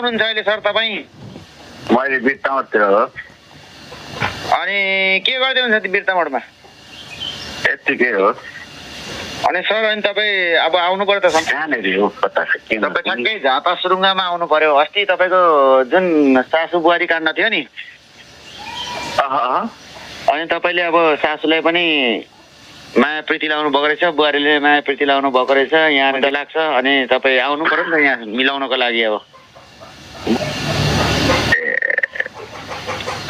हुनुहुन्छ अहिले सर तपाईँ? मैले बिरतामोडतिर हो। अनि के गर्दै हुन्छ त्यो बिरतामोडमा? यत्तिकै हो। अनि सर अनि तपाईँ अब आउनु पर्यो त कहाँनिर हो कता तपाईँ ठ्याक्कै झापा सुरुङ्गामा आउनु पर्यो। अस्ति तपाईँको जुन सासू बुहारी काण्ड थियो नि, अनि तपाईँले अब सासूलाई पनि माया प्रीति लाउनु भएको रहेछ, बुहारीले माया प्रीति लाउनु भएको रहेछ, यहाँ लाग्छ। अनि तपाईँ आउनु पर्यो नि त यहाँ मिलाउनको लागि। अब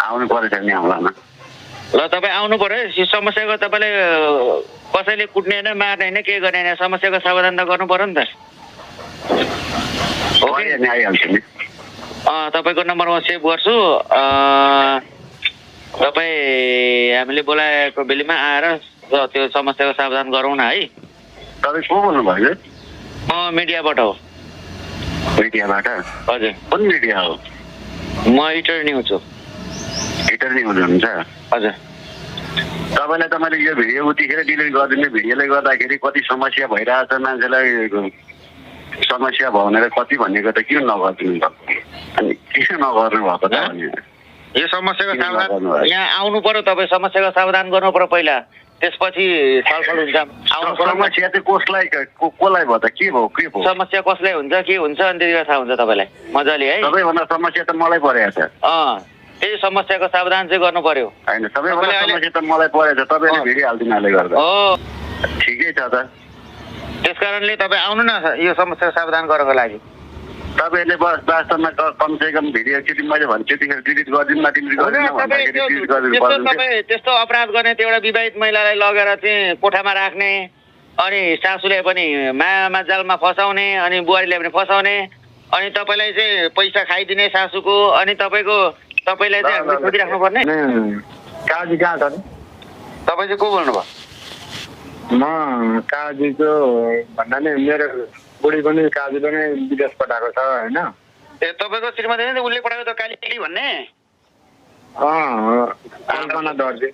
आउनु पर्छ नि आउलामा। ल तपाईँ आउनु पर्यो। यो समस्याको तपाईँले कसैले कुट्ने होइन, मार्ने होइन, के गर्ने होइन, समस्याको समाधान त गर्नु पर्यो नि त। आइहाल्छु नि। तपाईँको नम्बर म सेभ गर्छु। तपाईँ हामीले बोलाएको बेलीमा आएर त्यो समस्याको समाधान गरौँ न है। तपाईँ को बोल्नु भयो? म मिडियाबाट हो। मिडियाबाट? हजुर। कुन मिडिया हो? म इटर न्युज हो। इटर न्युज हुनुहुन्छ? हजुर। तपाईँलाई त मैले यो भिडियो उतिखेर डिलिट गरिदिने, भिडियोले गर्दाखेरि कति समस्या भइरहेछ, मान्छेलाई समस्या भनेर कति भनेको त किन नगरिदिनु भएको? अनि किन नगर्नु भएको त? यो समस्याको समाधान यहाँ आउनु पर्यो। तपाईँ समस्याको समाधान गर्नु पर्यो पहिला, त्यसपछि छलफल हुन्छ। आउनु पर्यो। समस्या चाहिँ कसलाई कसलाई भयो त? के भयो के भयो? समस्या कसलाई हुन्छ के हुन्छ अनि त्यतिखेर थाहा हुन्छ तपाईँलाई मजाले है। सबैभन्दा समस्या त मलाई परेको छ। त्यही समस्याको समाधान चाहिँ गर्नु पर्यो। होइन, सबैभन्दा समस्या त मलाई परेको छ। तपाईँले भिडियो हालिदिनाले गर्दा हो। ठिकै छ त। त्यस कारणले तपाईँ आउनु न यो समस्याको समाधान गर्नको लागि। तपाईँले वास्तवमा कमसेकम भिडियो एकचोटि मैले भने त्यतिखेर डिलिट गरिदिनु, तपाईँ त्यस्तो अपराध गर्ने त्यो एउटा विवाहित महिलालाई लगेर चाहिँ कोठामा राख्ने, अनि सासूले पनि मायामा जालमा फसाउने, अनि बुहारीले पनि फसाउने, अनि तपाईँलाई चाहिँ पैसा खाइदिने सासूको, अनि तपाईँलाई चाहिँ हामीले सोधिराख्नु पर्ने। काजी कहाँ छ? तपाईँ चाहिँ को बोल्नुभयो? म काजीको भन्दा नि मेरो बुढी पनि काजी पनि विदेश पठाएको छ होइन। ए तपाईँको श्रीमती उसले पठाएको त काली भन्ने? कल्पना दर्जी।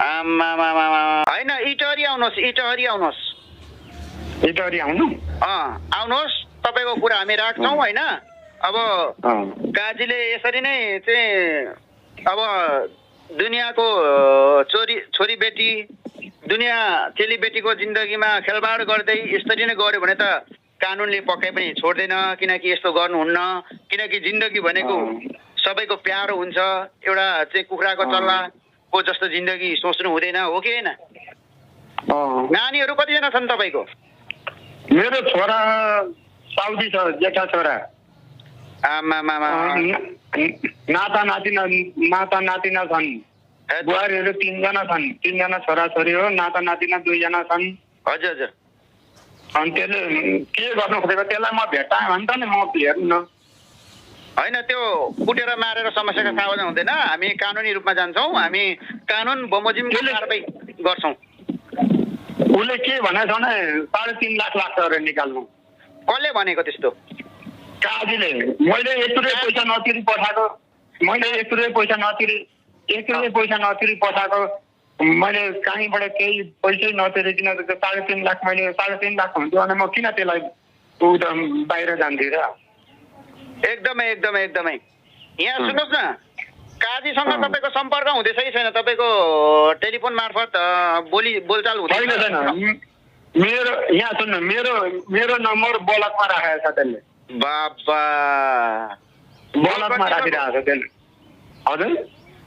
होइन, इटहरी आउनुहोस्, इटहरी आउनुहोस्। इटहरी आउनु? आउनुहोस्, तपाईँको कुरा हामी राख्छौँ होइन। अब काजीले यसरी नै चाहिँ अब दुनियाँको छोरी बेटी, दुनियाँ चेलीबेटीको जिन्दगीमा खेलबाड गर्दै यसरी नै गऱ्यो भने त कानुनले पक्कै पनि छोड्दैन। किनकि यस्तो गर्नुहुन्न, किनकि जिन्दगी भनेको सबैको प्यारो हुन्छ। एउटा चाहिँ कुखुराको चल्लाको जस्तो जिन्दगी सोच्नु हुँदैन, हो कि होइन? नानीहरू कतिजना छन् तपाईँको? मेरो छोरा साउदी छ, जेठा छोरा। नाता नातिना छन्। बुहारीहरू 3 जना छन्, 3 जना छोराछोरी हो। नाता नातिना 2 जना छन्। हजुर हजुर। अनि त्यसले के गर्नु खोजेको त्यसलाई म भेटाएँ भने त नि म हेर्नु न। होइन, त्यो कुटेर मारेर समस्याको समाधान हुँदैन। हामी कानुनी रूपमा जान्छौँ, हामी कानुन बमोजिम कारबाही गर्छौँ। उसले के भनेको छ भने 3.5 लाख लाग्छ अरे निकाल्नु। कसले भनेको त्यस्तो? काजीले। मैले 1 रुपियाँ पैसा नतिरी पठाएको, मैले 1 रुपियाँ पैसा नतिरी पठाएको, मैले कहीँबाट केही पैसै नतिरिकन 3.5 लाख, मैले 3.5 लाख हुन्थ्यो भने म किन त्यसलाई बाहिर जान्थेँ र? एकदमै एकदमै एकदमै। यहाँ सुन्नुहोस् न, काजीसँग तपाईँको सम्पर्क हुँदैछ कि छैन? तपाईँको टेलिफोन मार्फत बोलचाल हुँदैन? छैन। मेरो यहाँ सुन्नु, मेरो नम्बर ब्लकमा राखेको छ त्यसले। बाबा, ब्लकमा राखिरहेको छ त्यसले। हजुर,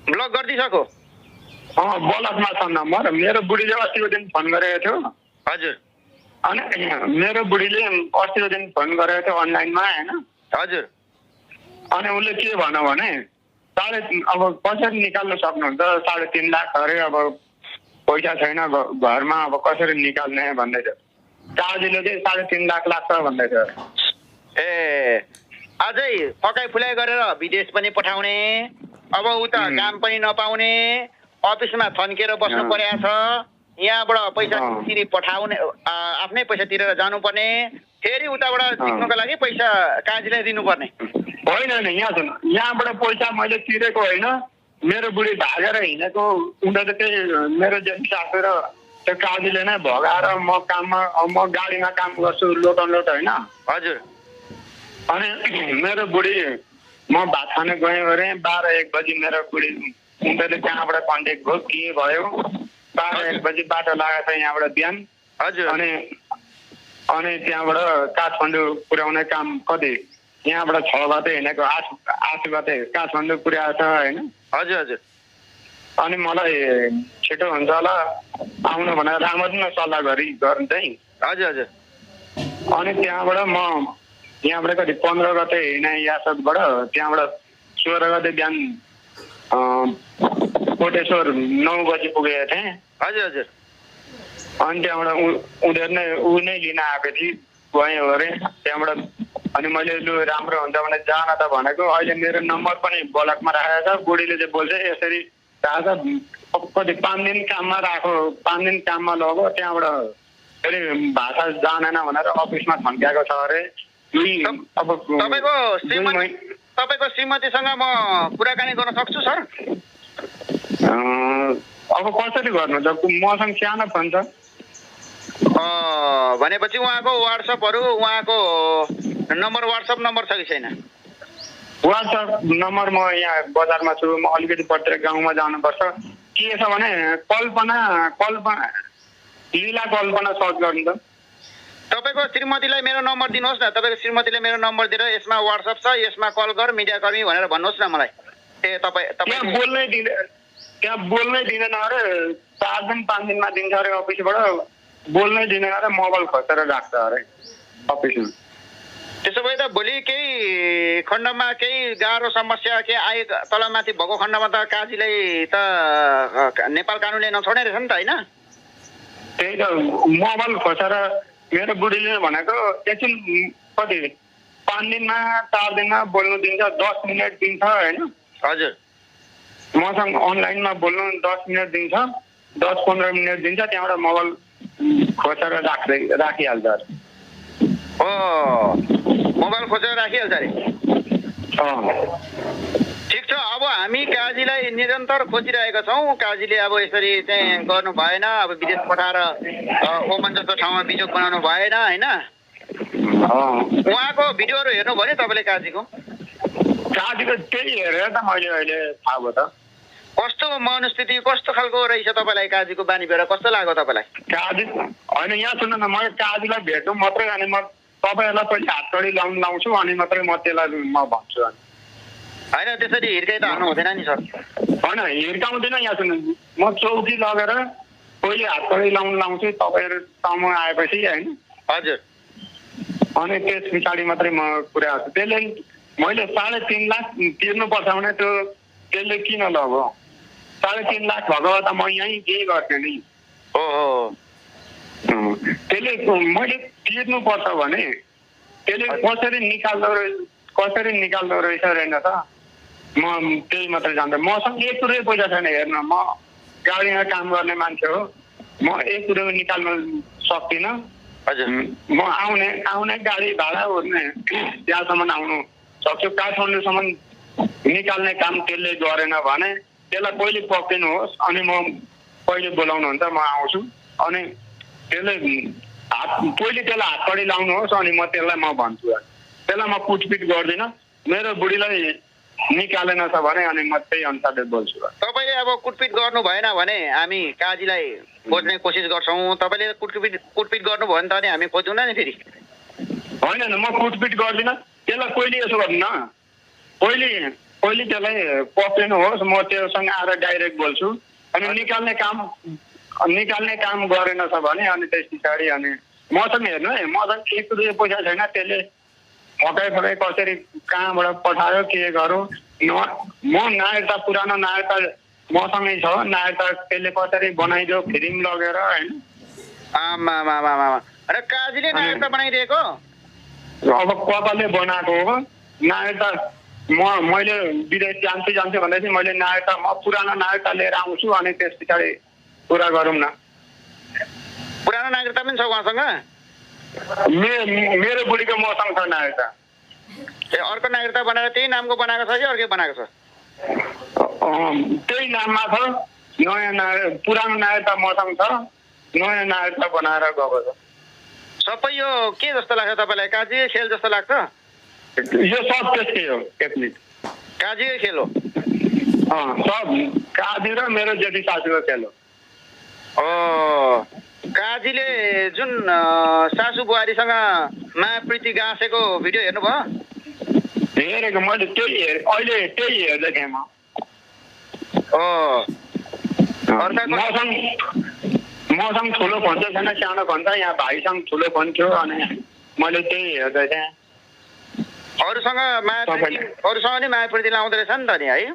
ब्लक गरिदिइसक्यो? ब्लकमा छ नम्बर। मेरो बुढीले अस्तिको दिन फोन गरेको थियो। हजुर। अनि मेरो बुढीले अस्तिको दिन फोन गरेको थियो अनलाइनमा होइन। हजुर। अनि उसले के भन्यो भने अब कसरी निकाल्न सक्नुहुन्छ? 3.5 लाख अरे, अब पैसा छैन घरमा, अब कसरी निकाल्ने भन्दै थियो। काजीले चाहिँ 3.5 लाख लाग्छ भन्दै थियो। अझै फकाइ फुलाइ गरेर विदेश पनि पठाउने, अब उता काम पनि नपाउने, अफिसमा थन्केर बस्नु परेको छ, यहाँबाट पैसा तिरी पठाउने, आफ्नै पैसा तिरेर जानुपर्ने, फेरि उताबाट सिक्नुको लागि पैसा काजीलाई दिनुपर्ने। होइन, यहाँ सुन, यहाँबाट पैसा मैले तिरेको होइन, मेरो बुढी भागेर हिँडेको। उनीहरू चाहिँ मेरो जेठी सासू र त्यो काजीले नै भगाएर म गाडीमा काम गर्छु, लोट होइन। हजुर। अनि मेरो बुढी म भात खान गएँ अरे 12-1 बजी मेरो बुढी उनीहरूले त्यहाँबाट कन्ट्याक्ट भयो के भयो 12-1 बजी बाटो लागेको छ यहाँबाट बिहान हजुर अनि त्यहाँबाट काठमाडौँ पुर्याउने काम कति यहाँबाट 6 गते हिँडेको 8 गते काठमाडौँ पुर्याएको छ होइन हजुर हजुर अनि मलाई छिटो हुन्छ होला आउनु भनेर राम्ररी नै सल्लाह गर्नु चाहिँ हजुर हजुर अनि त्यहाँबाट म यहाँबाट कति 15 गते हिँडेँ यासतबाट त्यहाँबाट 16 गते बिहान कोटेश्वर 9 बजी पुगेको थिएँ हजुर हजुर अनि त्यहाँबाट उनीहरू नै ऊ नै लिन आएको थिएँ गएँ अरे त्यहाँबाट अनि मैले लु राम्रो हुन्छ भने जान त भनेको अहिले मेरो नम्बर पनि ब्लकमा राखेको छ बुढीले चाहिँ बोल्छ यसरी राखेको कति 5 दिन काममा राखो 5 दिन काममा लग्यो त्यहाँबाट फेरि भाषा जानेन भनेर अफिसमा थन्क्याएको छ अरे अब तपाईँको श्रीमतीसँग म कुराकानी गर्न सक्छु सर अब कसरी गर्नु त मसँग सानो फोन छ भनेपछि उहाँको वाट्सएपहरू उहाँको वाट्सएप नम्बर छ कि छैन वाट्सएप नम्बर म यहाँ बजारमा छु म अलिकति पत्र गाउँमा जानुपर्छ के छ भने कल्पना लीला कल्पना सर्च गर्नु त तपाईँको श्रीमतीलाई मेरो नम्बर दिनुहोस् न तपाईँको श्रीमतीले मेरो नम्बर दिएर यसमा वाट्सएप छ यसमा कल गर मिडियाकर्मी भनेर भन्नुहोस् न मलाई त्यहाँ बोल्नै दिँदैन अरे 4 दिन 5 दिनमा दिन्छ अरे अफिसबाट बोल्नै दिँदैन अरे मोबाइल खोसेर राख्छ अरे अफिसमा त्यसो भए त भोलि केही खण्डमा केही गाह्रो समस्या केही आए तलमाथि भएको खण्डमा त काजीलाई त नेपाल कानुनले नछोड्ने रहेछ नि त होइन त्यही त मोबाइल खोसेर मेरो बुढीले भनेको एकछिन कति 5 दिनमा 4 दिनमा बोल्नु दिन्छ 10 मिनट दिन्छ होइन हजुर मसँग अनलाइनमा बोल्नु 10 मिनट दिन्छ 10-15 मिनट दिन्छ त्यहाँबाट मोबाइल खोसेर राखिहाल्छ अरे मोबाइल खोजेर राखिहाल्छ अरे ठिक छ अब हामी काजीलाई निरन्तर खोजिरहेका छौँ काजीले अब यसरी चाहिँ गर्नु भएन अब विदेश पठाएर ओमन जस्तो ठाउँमा बिजोग बनाउनु भएन होइन उहाँको भिडियोहरू हेर्नुभयो नि तपाईँले काजीको त्यही हेरेर त मैले अहिले थाहा भयो त कस्तो मनस्थिति कस्तो खालको रहेछ तपाईँलाई काजीको बानी बेहोरा कस्तो लाग्यो तपाईँलाई काजी होइन यहाँ सुन्नु न म काजीलाई भेट्नु मात्रै अनि म तपाईँहरूलाई पहिले हातकडी लाउँछु अनि मात्रै म त्यसलाई म भन्छु होइन त्यसरी हिर्काइ त हाल्नु हुँदैन नि सर होइन हिर्काउँदैन यहाँ सुन्नु म चौकी लगेर पहिले हातकडी लाउँछु तपाईँहरूसम्म आएपछि होइन हजुर अनि त्यस पछाडि मात्रै म कुरा गर्छु त्यसले मैले 3.5 लाख तिर्नुपर्छ भने त्यसले किन लग्यो 3.5 लाख भएको त म यहीँ केही गर्थेँ नि त्यसले मैले तिर्नुपर्छ भने त्यसले कसरी निकाल्दो रहेछ रहेन त म त्यही मात्रै जान्छु मसँग 1 रुपियाँ पैसा छैन हेर्नु म गाडीमा काम गर्ने मान्छे हो म 1 रुपियाँ निकाल्न सक्दिनँ हजुर म आउने गाडी भाडा उर्ने त्यहाँसम्म आउनु सक्छु काठमाडौँसम्म निकाल्ने काम त्यसले गरेन भने त्यसलाई पहिले पक्रिनुहोस् अनि म पहिले बोलाउनुहुन्छ म आउँछु अनि त्यसले पहिले त्यसलाई हातकडी लाउनुहोस् अनि म त्यसलाई म भन्छु त्यसलाई म कुटपिट गर्दिनँ मेरो बुढीलाई निकालेन छ भने अनि म त्यही अनुसारले बोल्छु तपाईँले अब कुटपिट गर्नु भएन भने हामी काजीलाई खोज्ने कोसिस गर्छौँ तपाईँले कुटपिट गर्नुभयो भने त अनि हामी खोज्दैनौँ नि फेरि होइन म कुटपिट गर्दिनँ त्यसलाई पहिले यसो गर्नु न पहिले त्यसलाई पक्रिनुहोस् म त्योसँग आएर डाइरेक्ट बोल्छु अनि निकाल्ने काम गरेन छ भने अनि त्यस पछाडि अनि मसँग हेर्नु है मसँग 1 रुपियाँ पैसा छैन त्यसले फकाइ कसरी कहाँबाट पठायो के गरौँ म नागरिकता पुरानो नागरिकता मसँगै छ नागरिकता त्यसले कसरी बनाइदियो फिल्म लगेर होइन र काजीले नागरिकता बनाइदिएको अब कताले बनाएको हो नागरिकता मैले विदेश जान्छु भनेपछि मैले नागरिकता म पुरानो नागरिकता लिएर आउँछु अनि त्यस पछाडि कुरा गरौँ न पुरानो नागरिकता पनि छ उहाँसँग मेरो बुढीको मसँग छ नागरिकता अर्को नागरिकता बनाएर त्यही नामको बनाएको छ कि अर्कै बनाएको छ त्यही नाममा छ पुरानो नागरिकता मसँग छ नयाँ नागरिकता बनाएर गएको छ सबै यो के जस्तो लाग्छ तपाईँलाई काजी खेल जस्तो लाग्छ यो सब त्यस्तै हो टेक्निक काजीकै खेल हो? सब काजी र मेरो जेठी सासूको खेल हो। काजीले जुन सासू बुहारीसँग मायाप्रीति गाँसेको भिडियो हेर्नुभयो? हेरेको मैले अहिले त्यही हेर्दै थिएँ म। मसँग ठुलो फोन चाहिँ छैन, सानो फोन छ। यहाँ भाइसँग ठुलो फोन थियो अनि मैले त्यही हेर्दै थिएँ। अरूसँग नि मायाप्रीति लाउँदो रहेछ नि त नि है?